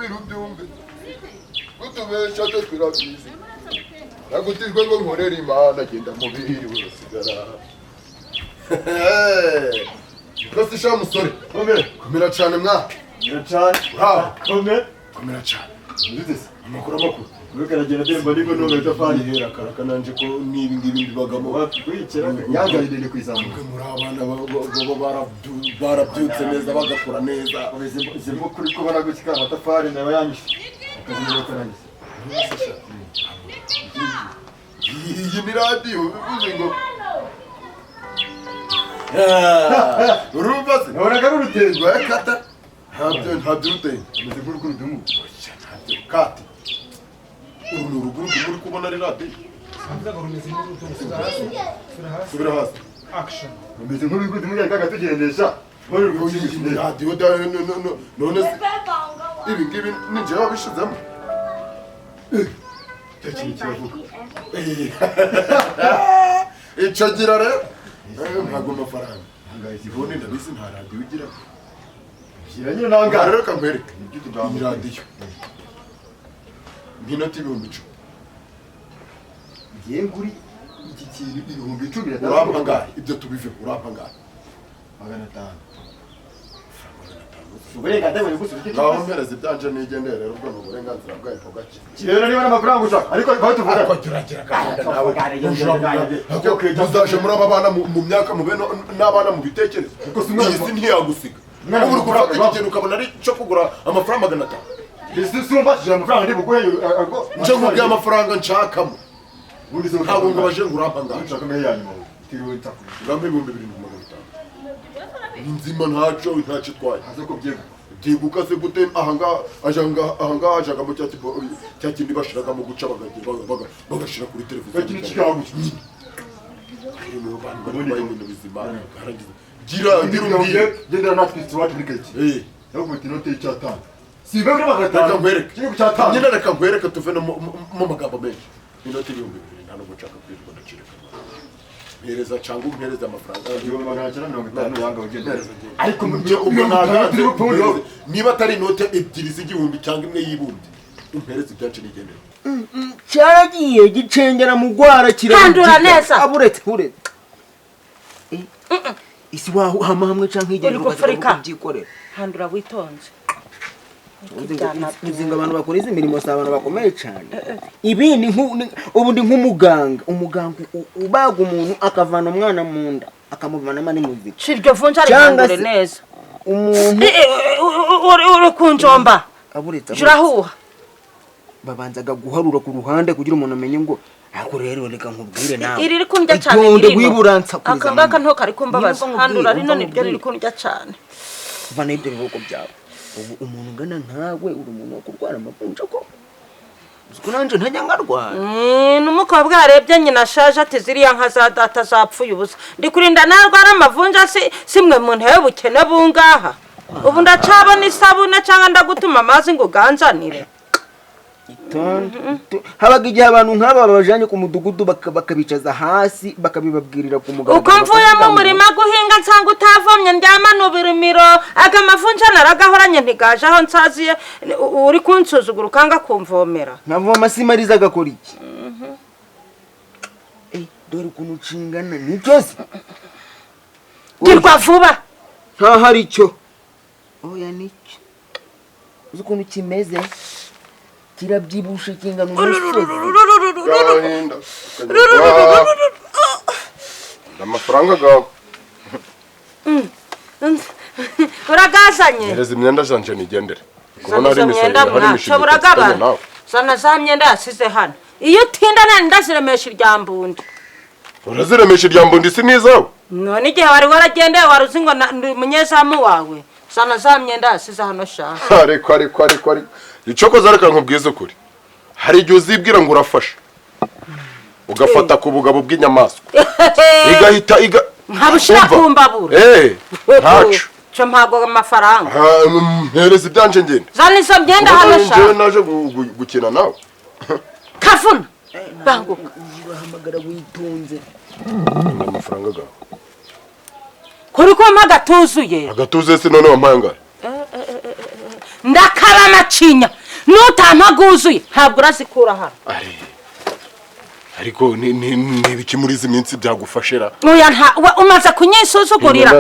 Subira ubyumve, kutubesha twe turabizi. Nagutijwe ngo nkorere Imana, genda mubiri urasigara. Niko sha musore. Komera. Komera cyane mwa. Komera cyane. Bravo. Komera. Komera cyane. Nzize se. Amakuru, amakuru. Uriko aragenda atemba niko ntunga itafari. Ihera karaka nanje ko n'ibi ngibi mbibagamo. Wapi kuyikira yanga idende kwizamuka. Mwe muri abana baba barabyutse neza, bagakura neza. Izi mbuga uri kubona gutya, amatafari nayo yanyishe. Akazi niyo karangiza. Iyi ni radiyo, bivuze ngo urumva se? Nabonaga ari urutendo. Rwakata ntabyo, ntabyo urutenge. Ameze nk'urukurudumu. Ntabyo kati, uru ni urugurudu muri kubona ari radiyo. Rumeze nk'urudumu. Subira hasi, subira hasi. Subira hasi. Action. Rumeze nk'urukurudumu yajyaga tugendesha. Iyi ni radiyo da. None se ibi ngibi ni njyewe wabishizemo? Icyo kintu kiravuga. Icyo gira rero, ntabwo amafaranga ubundi ndabizi, nta radiyo ugira. Shyira nyine nawe Ngaho ngaho. rero kankwereke iyi radiyo nk'inoti 10,000. Ngiye nguri iki kintu 10,000. Urampa ngahe? Ibyo tubive, urampa ngahe? 500. Uburenganzira buri gusubiza icyo. Ngaho mpereza ibyanje nigendere rero, ubwo ni uburenganzira bwawe po gake. Rero niba n'amafaranga ushaka, ariko aho tuvuga. Ariko gira gahunda nawe. Muzaje muri aba bana mu myaka, mube n'abana mu bitekerezo. Ariko si umwana Iyi si ntiyagusiga. Umwana Ubu uri gufata amafaranga. iki kintu ukabona ari cyo kugura amafaranga 500. Ese si umbashije amafaranga ndi buguhe ariko? Nje nkubwiye amafaranga nshakamo. Ubundi se Ntabwo ngo baje ngo urampa ngahe. Ushaka ngahe ya nyuma utiriwe nsakuza? Urampa 7500, ni nzima, ntacyo, ntacyo itwaye. Haze ko byeguka. Byiguka se gute? Ahangaha aja ngaha, ahangaha ajagamo cya kibo cya kindi bashiragamo guca bagashira kuri televiziyo. Cya kintu kikaguca. Rero bantu batwaye ibintu bizima, barangiza gira gira umbwire. Gendera natwe iwacu muri karitsiye. Eh. Yakubita inote y'icyatanu, si ive kuri magana Reka atanu nkwereke. Kiri ku cyatanu. Nyine reka nkwereke, tuve no mu magambo menshi. Inoti 2000, nta nubwo nshaka kwirirwa ndacireka. Mpereza cyangwa umpereze amafaranga. 950 yanga ugendera. Mpereza ngende. Ariko Njye ubwo ntaganze, turi bukunde. umpereze. Niba atari inote ebyiri z'igihumbi cyangwa imwe yibumbye, umpereze ibyacu nigendere. Cyaragiye gicengera mu gwara. Handura neza. Aburetse uretse isi wahama hamwe canke Uri gupfurika. kubyikorera. Handura witonze. Uzi ngo abantu bakora izi mirimo si abantu bakomeye cyane. Ibi ni ubu ndi nk'umuganga, umuganga ubaga umuntu akavana umwana mu nda, akamuvanamo ari muzima. Shira iryo vunja. Cyangwa Rihandure neza. Umuntu Eh, eh, uri kunjomba. Aburetse, aburetse. Urahuha. Babanzaga guharura ku ruhande kugira umuntu amenye ngo, ariko rero reka nkubwire nawe. Iri riri kundya cyane. Itonde. Ni rino. Wiburansa. Aka ngaka nto kari kumbabaza. Handura rino, niryo riri kundya cyane. Vana ibyo biboko byawe. Ubu umuntu ungana nkawe, uri umuntu wo kurwara amavunja koko? Uzi ko nanjye ntajya nkarwara? N'umukobwa yarebye nyina ashaje ati: "Ziriya nka za data zapfuye ubusa, ndi kurinda narwara amavunja." Si mwe mu ntebe ubukene bungaha ubu, ndacabona isabune cyangwa ndagutuma amazi ngo uganzanire. Itonde. Habaga igihe abantu nk'aba babajanye ku mudugudu, bakabicaza hasi, bakabibabwirira ku mugaragaro. Uko mvuye mu Bakavuga ngo, murima guhinga nsanga utavomye, ndyama n'uburimiro. Aga mavunja naragahoranye, ntigaje aho nsaziye. Uri kunsuzugura ukanga kumvomera. Nkavoma simariza agakora iki? Eh, dore ukuntu nshingana nicyo se. Girwa vuba. Nkaho ari cyo. Oya, nicyo. Uzi ukuntu kimeze? Kirabyibushe, kingana umusozi. Gahinda amafaranga gawe. Uragazanye. Mpereza imyenda zanje nigendere. Kubona Zana hari izo imisoro myenda hari mwa imishinga shobora mfitanye gabana. nawe. Zana za myenda yasize hano. Iyo utinda nani ndaziremesha iryambundi. Uraziremesha iryambundi, si n'izawe. None igihe wari waragendeye, wari uzi ngo ndi umunyezamu wawe? Zana za myenda yasize hano shaka. Ariko ariko ariko ariko icokoza, reka nkubwize ukuri, hari igihe uzibwira ngo urafashe, ugafata ku bugabo bw'inyamaswa igahita iga Nkabushira Umva. ku mbabura. Eh, ntaco. Cyo mpago amafaranga. Ah, mpereza ibyanje ngende. Zana izo myenda hano Njyewe shaka. naje gukina nawe. Kavuna, banguka. Urahamagara witonze. Amafaranga gawe. Kuri kumpa agatuzuye. Agatuze se? None wampaye angahe? Ndakaba amacinya nutampa guzuye ntabwo urazikura hano. Ariko ni ibiki muri izi minsi byagufashira? Oya, nta umaze kunyisuzugurira.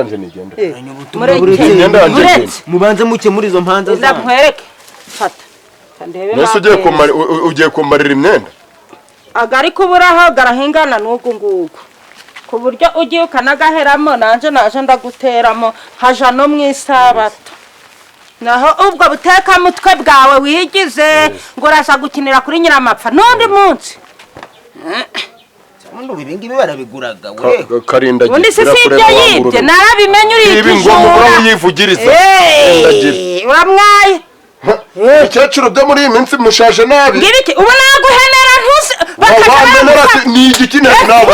Mureke mubanze muke muri izo mpanza zanyu. Ndakwereke. Fata. Ndebe. Nese ugiye kumarira imyenda? Agari kuburaho garahingana n'ugu ngugu. Ku buryo ugiye ukanagaheramo nanje naje ndaguteramo haja no mu isabato. Naho ubwo buteka mutwe bwawe wigize ngo uraza gukinira kuri nyiramapfa n'undi munsi. Ubundi ibi ngibi barabiguraga we. Karindagira. Ubundi si ibyo yibye narabimenye uri ibi ngo mugura uyivugiriza. Uramwaye. Ikecuru byo muri iyi minsi mushaje nabi. Ngiriki ubu naguhenera ntusi bakajya ni igiki nabo.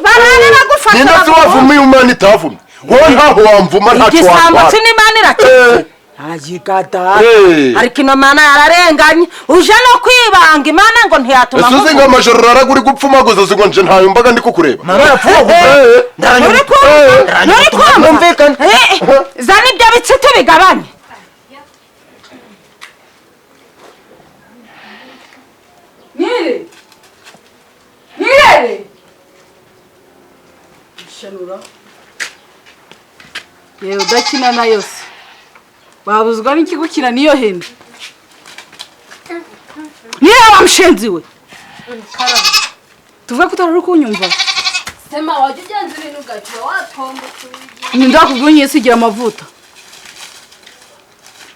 Barana nagufasha. Ninde se wavumiye umwana itavumye? Wowe ntaho wamvuma ntacyo Igisambo wantwara. sinimana irakize. Ayigada. Ariko ino mana yararenganye uje no kwibanga imana ngo ntiyatuma. Ese uzi ngo amajoro uraraga uri gupfumaguza uzi ngo nje ntayo mbaga ndi kukureba. Mama arapfumaguza. Nturi kumva. Zana ibyo bitsi tubigabanye. Nire. Nirere. Shanura. Yewe udakina na yose. Babuzwa n'iki gukina niyo hene? Niyo wamushenzi we. Tuvuge ko utari kunyumva. Sema wajya ugenza ibintu gaciwe watombotse. Ni ndakubwiye sigira amavuta.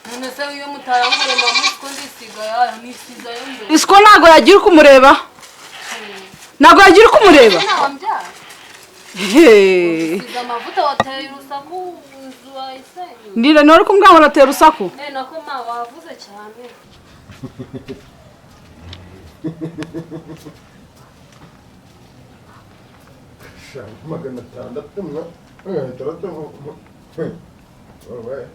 None se iyo mutayangure mama isiko ndisiga yayo nisiza yo mbere. Isiko ntago yagira uko umureba. Ntago yagira uko umureba. Siga amavuta wateye urusaku inzu wayisenye. Ndira nori kumbwa ngo natera urusaku. Nako ma wavuze cyane. Magana atandatu mwa itandatu. Wowe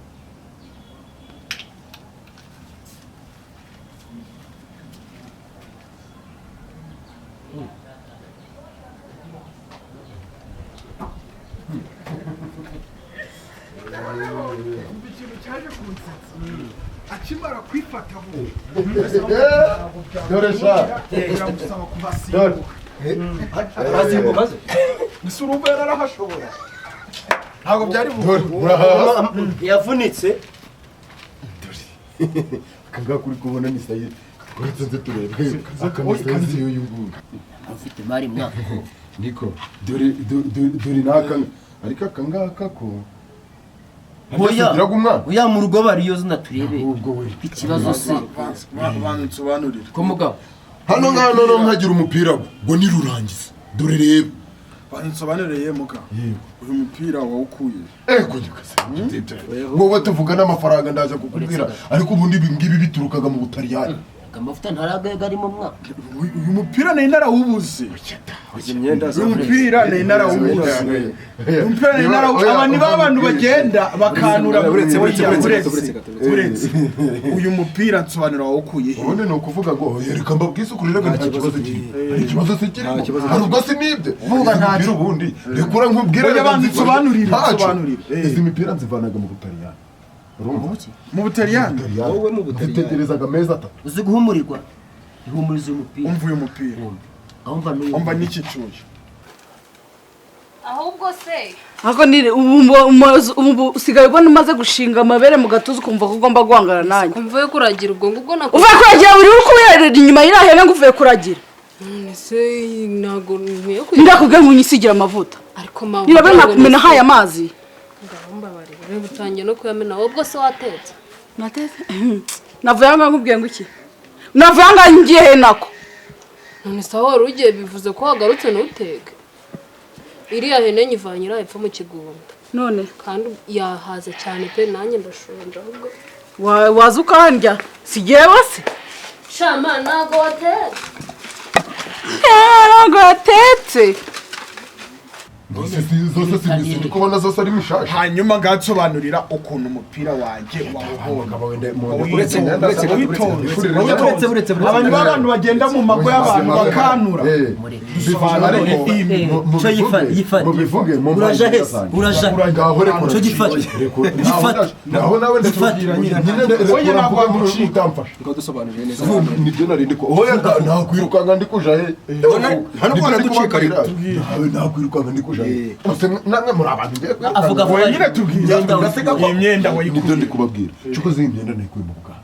ikintu cyaje kunsetsa akimara kwifata vuba dore sha biramusaba kuhasimbuka. Asimbuka se? Ese urumva yararahashobora? Ntabwo byari yavunitse. Aka ngaka uri kubona ni sayi uretse nze turebe aka ni sayi y'uyu nguyu. Ufite imari mwaka. Niko dore dore naka ariko aka ngaka ko Oya, oya mu rugo bariyo zina turebe. Ikibazo se bansobanurira. Ko mugabo hano ngano no nkagira umupira ngo nirurangiza dore reba bansobanurire muga. Uyu mupira wawukuye kugikase wowe tuvuga n'amafaranga ndaje kukubwira ariko ubundi ibi ngibi biturukaga mu Butaliyani. Amavuta ntaragaye ari mu mwaka. Uyu mupira nari narawubuze. Uyu mupira nari narawubuze. Uyu mupira nari narawubuze. Aba ni abantu bagenda bakanura uretse. Uyu mupira nsobanura wawukuye he? Ubundi ni ukuvuga ngo yereka mbabwize ukuri rega nta kibazo kirimo. Hari ikibazo se kirimo? Hari ubwo si nibye. Vuga nta mupira ubundi. Rekura nkubwire rega abantu nsobanurire nsobanurire. Izi mipira nzivanaga mu Butaliyani. Mu Butaliyani? Wowe mu Butaliyani. Zitegerezaga amezi atatu. Uzi guhumurirwa? Ihumuriza umupira. Umva uyu mupira. Umva n'iki cyuye. Ahubwo se Ako nire ubu usigaye ubona umaze gushinga amabere mu gatuza ukumva ko ugomba guhangana nanjye. Umvuye kuragira ubwo ngubwo nako. Uvuye kuragira uri kuberera inyuma y'irahene ngo uvuye kuragira. None se ntago nkwiye kugira. Ndakubwiye ngo unyisigira amavuta. Ariko mama. Nirabe nakumena haye amazi. Ndabambabarira reba utangiye no kuyamena wowe ubwo se watetse. Natetse. Navuye aho nkubwiye ngo iki? Navuye aho ngiye he nako. None se wari ugiye bivuze ko wagarutse ntuteke. Iriya hene nyivanye epfo mu kigunda. None kandi yahaze cyane pe nanjye ndashonje ahubwo. Waza ukandya sigiye se? Shama ntago watetse. Ntago watetse. Zose si kubona zose ari mishasha. Hanyuma ngatsobanurira ukuntu umupira wanjye wawubonye. Abantu b'abantu bagenda mu mago y'abantu bakanura. Mubivuge mu Uraja hese, uraja. Cyo gifate. Gifate. Naho nawe ndakubwira nyine Oya, ntabwo wagucika. utamfasha. Ngo dusobanurire neza. Nibyo nari ndi ko hoya ntakwirukanka ndi kuja he. Hano ko araducika ariko. Nawe ntakwirukanka ndi kuja he. Ose namwe muri abantu ngiye kwirukanka. Avuga vuba. Oya, nyine tubwira iyi myenda Nibyo wayikuye. ndi kubabwira. Cyo iyi myenda nayikuye mu Buganda.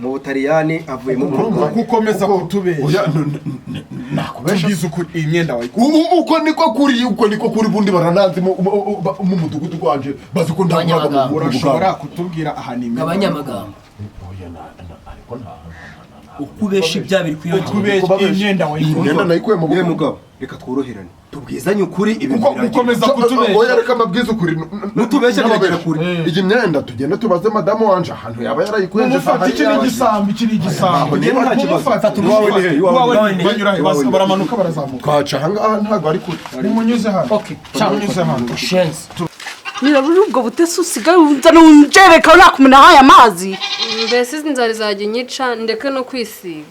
Mu Butaliyani avuyemo mu Rwanda. Kuko ukomeza kutubeshya. Oya, nakubesha. Tubwize ukuri, iyi myenda wayikuye. Uko niko kuri, uko niko kuri, bundi barananzi mu mudugudu gwanje bazi ko ndakuraga mu Urashobora Buganda. kutubwira ahantu imyenda Abanyamagambo. Oya, ariko nta Uko ubesha ibyaha biri kwiyongera. Kubeshya, iyi myenda Iyi wayikuye. myenda nayikuye mu Ye Buganda. mugabo, reka tworoherane. Tubwizanye ukuri ibintu Kuko birangira. ukomeza kutubeshya. Oya, reka mbabwize ukuri. Nutubeshya biragera kure. Iyi myenda tugende tubaze madamu wanje ahantu yaba yarayikuye. Mumufate, iki ni igisambo, iki ni igisambo. Niba nta kibazo. Mumufate. Iwawe ni he? Iwawe Iwawe ni ni he? he? Banyura he? Iwawe ni he? Baramanuka barazamuka. Twaca ahangaha ntabwo ari kure. Mumunyuze hano. Okay. Mumunyuze hano. Shenzi. Nirabura ubwo butesi usigaye unzana unjereka nakumena aya mazi. Mbese izi nzara izajya inyica ndeke no kwisiga.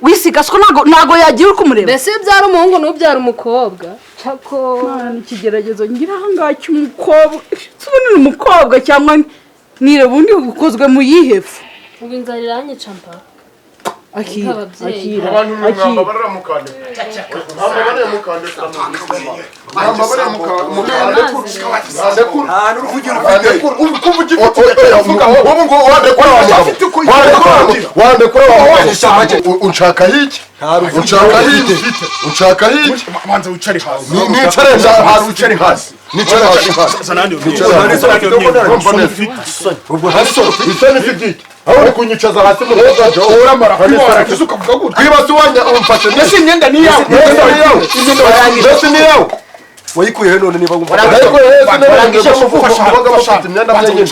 Wisiga siko ntago yagira uri kumureba. Mbese iyo ubyara umuhungu n'ubyara umukobwa cyako. Mwana, ikigeragezo ngira ahangaha cy'umukobwa. Se ubundi ni umukobwa cyangwa nireba undi ukozwe mu yihefu? Ubu inzara iranyica mpa. Akira. Ababyeyi. Akira. Abantu Akira. mwambabarira mukande. Mwambabarira mukande. Mwambabarira mukande. Ndekura. Nta n'uruvugiro ufite. Uvuga wowe ngo wandekura wa mugabo. Wandekura wa mugabo. Unshaka hiki? Unshaka hiki? Unshaka hiki? Banza wicare hasi. Nicare hasi, wicare hasi. Nicare hasi. Nicare hasi. Ubwo hasi Isoni si iki? Aho uri kunyicaza hasi mu rugo Uramara warangiza ukavuga gutya. Kwibasa uwanya umfashe. Mbese imyenda ni iyawe. Imyenda ni iyawe. Mbese ni iyawe. wayikuye he none niba wumva? Ariko hese n'abarangije umuvugo mubaga mufite imyenda mwenyine.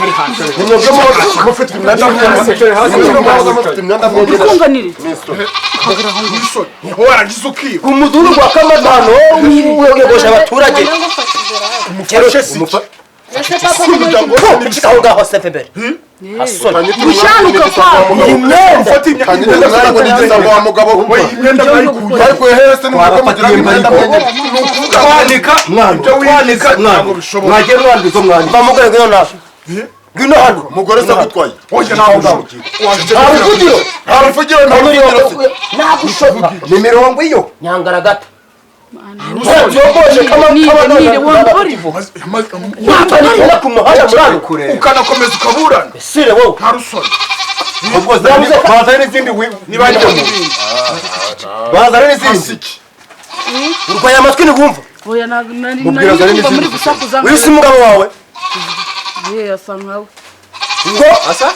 Nimwebwe mubaga mufite imyenda mwenyine. Nimwebwe mubaga mufite imyenda mwenyine. Kunganire. Niho warangiza ukiba. Umudugudu wa Kamatano wegosha abaturage. Umufashe si iki? Ese papa ko muri Aho ngaho sefe mbere. Hasoni. Gushanuka kwawe. Iyi myenda. Ufate imyenda. Wa mugabo Oya, imyenda mwayikuye. Ariko hese nimwebwe mugira imyenda mwenyine. Twanika Mwana. Twanika Mwana. ntabwo bishoboka. Mwagiye mwana izo mwana. Va mugore ngwino nawe. Ngwino hano. Umugore se agutwaye. Oya, ntaho ngaho. Nta ruvugiro. Nta ruvugiro, nta ruvugiro. Nagushoka. Ni mirongo iyo. Nyangara gato. Byogoje kama Nire, kama nire, wambore. Wambarira ku muhanda muri kure. Ukanakomeza ukaburana. Sire wowe. Nta rusoni. Ubwo bazane n'izindi Niba ari bazane n'izindi. Iki. Urwaye amatwi ntiwumva. Oya, ntabwo nari Mubwira nari azane numva muri n'izindi. gusakuza. Uyu si umugabo wawe. Ye, asa nkawe. Ngo asa?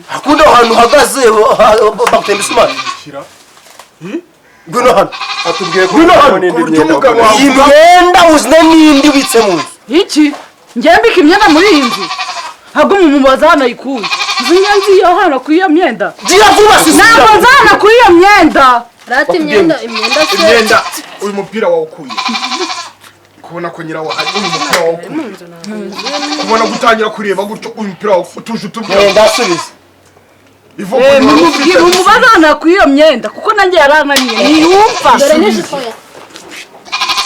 Hakunda ahantu uhagaze bagutemba isumari. Ngwino hano. Atubwiye ko Ngwino hano. n'indi Ku buryo myenda. umugabo wawe- Iyi myenda uzane n'indi ubitse mu nzu. Iki? Njye mbika imyenda muri iyi nzu. Ahubwo mumubaza hano ayikuye. Nzi nzi iyo hano kuri iyo myenda. Gira vuba sisi. Ntabwo nzi hano kuri iyo myenda. Rata imyenda, imyenda se. Imyenda, uyu mupira wawukuye. Kubona ko nyirawo hari uyu mupira wawukuye. Kubona gutangira kureba gutyo uyu mupira wawukuye utuje utubwira. Mwenda subiza. Ivuga Eh, niba mumubwire ufite- mumubaze hano kuri iyo myenda kuko nanjye yarananiye. Ntiyumva. Dore n'ijipo ya.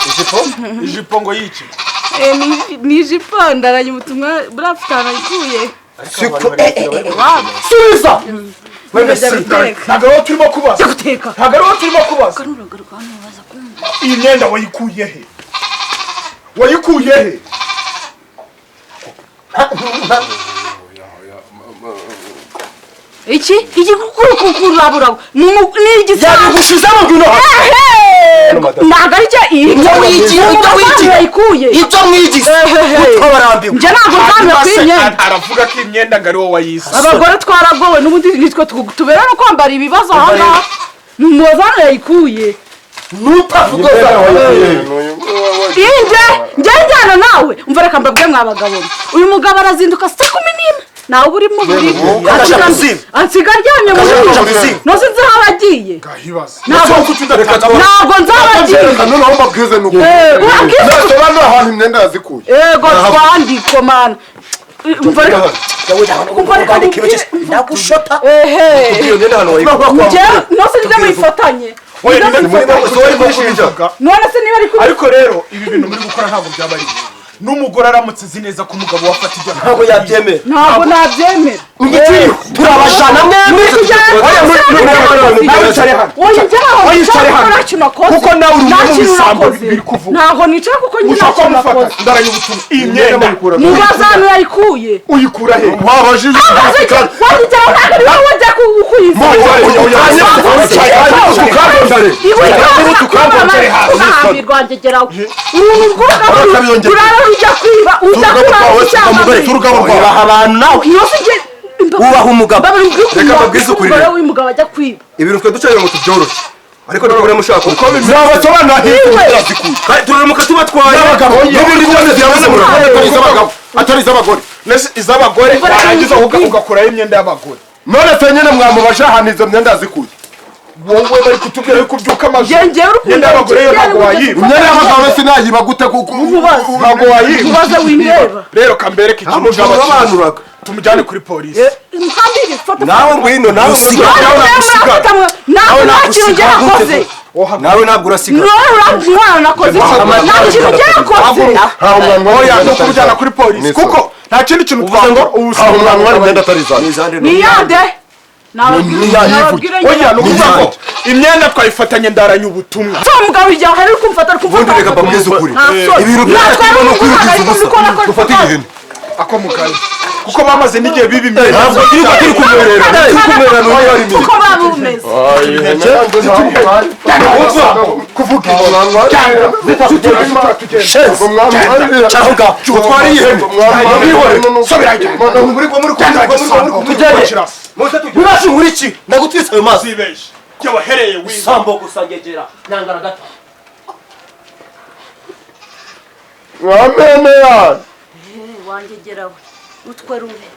Ijipo? Ijipo ngo yiki. Eh, ni ijipo ndaranye ubutumwa buriya afite ahantu ayikuye. Siko. Subiza. Wewe si. Guteka. Ntabwo ariwo turimo kubaza. Jya guteka. Ntabwo ariwo turimo kubaza. Nuragaruka hano baza kumva. Iyi myenda wayikuye he? Wayikuye he? Iki? Iki kukurabura. Ni igisambo. Yabigushizemo ngwino hano. Ehe! Ntabwo ari cyo Ibyo wigiye, ibyo wigiye. yayikuye. Ibyo mwigize. Ehehe. Utwabarambiwe. Njye ntabwo nzamenya kuri iyi myenda. Aravuga ko imyenda ngo ari wowe wayise. Abagore twaragowe n'ubundi nitwe tubera no kwambara ibibazo aha ngaha. Mumubaza hano yayikuye. Nutavuga. Inje njye njyana nawe. Umva reka mbabwire mwa bagabo mwe. Uyu mugabo arazinduka saa 11. Nawe uri mu buriri. Ansiga aryamye mu buriri. Nose nzi aho agiye. Ntabwo nzaba agiye. Noneho mbabwize nuko. Nasobanura ahantu imyenda yazikuye. Yego twandiko mana. Ndagushota. Ehe. Iyo myenda hano wayikuye. Nose nze muyifatanye. None se niba ari ariko rero ibi bintu muri gukora ntabwo byaba ari n'umugore aramutse azi neza ko umugabo wafata ibyo ntabwo yabyemera. Ntabwo nabyemera. Turabajana mwembi. Kuko nawe uri umwe mu bisambo biri kuvuga. Ntabwo nicara kuko njye nta kintu nakoze. Ndaranye ubutumwa iyi myenda mubaza hano yayikuye. Uyikura he? Wabajije wagitera ntabwo ari wowe ujya kuyiza. Ubaha abantu nawe. Ubaha umugabo. Reka mbabwize ukuri rero. Ibintu twe ducaye ngo tubyoroshye. Ariko ntabwo mushaka uko Nabasobanura aho kandi turamuka tubatwaye. N'ubundi byose byabuze mu Rwanda atari iz'abagore. Iz'abagore warangiza ugakuraho imyenda y'abagore. None se nyine mwamubaje ahantu izo myenda yazikuye. Wowe bari kutubwira yuko ubyuka amajoro. Imyenda y'abagore yo ntabwo wayiba. Imyenda y'abagabo sinayiba gute kuko ntabwo wayiba. Mubaze windeba. Rero kambereke ikintu cy'abasobanuraga. Tumujyane kuri polisi. Nawe ngwino nawe nawe nta kintu njye nakoze. Nawe ntabwo urasiga. Nawe nakoze. Nta kintu njye nakoze. Oya ni ukumujyana kuri polisi kuko nta kindi kintu twakora. Ubu umwana wari imyenda atari izanjye. Ni iyande. Oya ni ukuvuga ngo imyenda twayifatanye ndaranye ubutumwa. So mugabo igihe ahari kumfata ari kumfata. Ubundi reka mbabwize ukuri. Ibintu byatuma no kwirukiza ubusa. Dufate ihene. Ako mugabo. Kuko bamaze n'igihe biba imyenda. Ntabwo turi kumwerera. Turi kumwerera n'uyu ari Kuko babumeze. Kuvuga utwara iyi hene. Ubasha nkuri iki? Ndagutwitse ayo maso. Wahereye wiba. Sambo gusa ngegera. Nangara gato. Wamene ya. Wangegerawe. Utwe rube.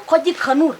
Ko gikanura.